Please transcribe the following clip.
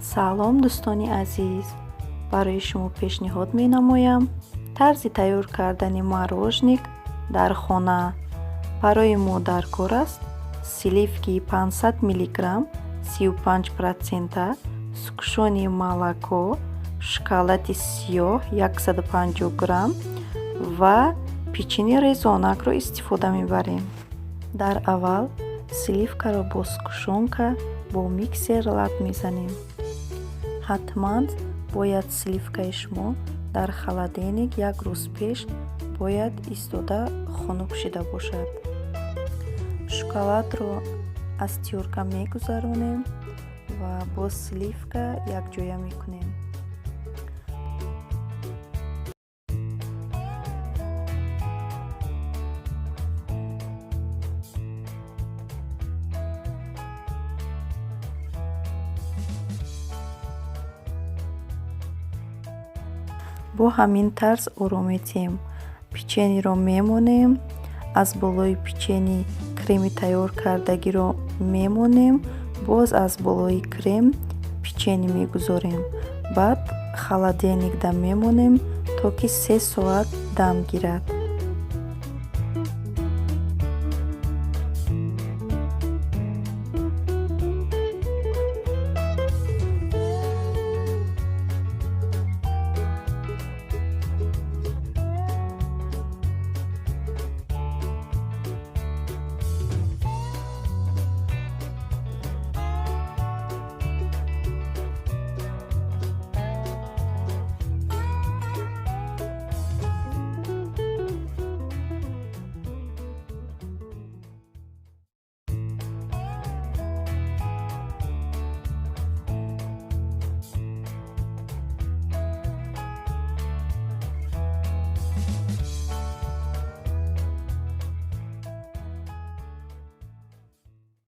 Салом, дӯстони азиз! Барои шумо пешниҳод менамоям тарзи тайёр кардани мороженик дар хона. Барои мо даркор аст сливки 500 миллиграмм 35%, сгущённое молоко, шоколади сиёҳ 150 грамм ва печени резонакро истифода мебарем. Дар аввал сливкаро бо сгущёнка бо миксер лат мезанем. Ҳатман бояд сливкаи шумо дар холодильник як рӯз пеш бояд истода хунук шида бошад. Шоколадро аз тёрка мегузаронем ва бо сливка якҷоя мекунем. Бо ҳамин тарз оро метиҳем. Печениро мемонем, аз болои печени креми тайёр кардагиро мемонем, боз аз болои крем печени мегузорем. Баъд холодильникда мемонем, то ки 3 соат дам гирад.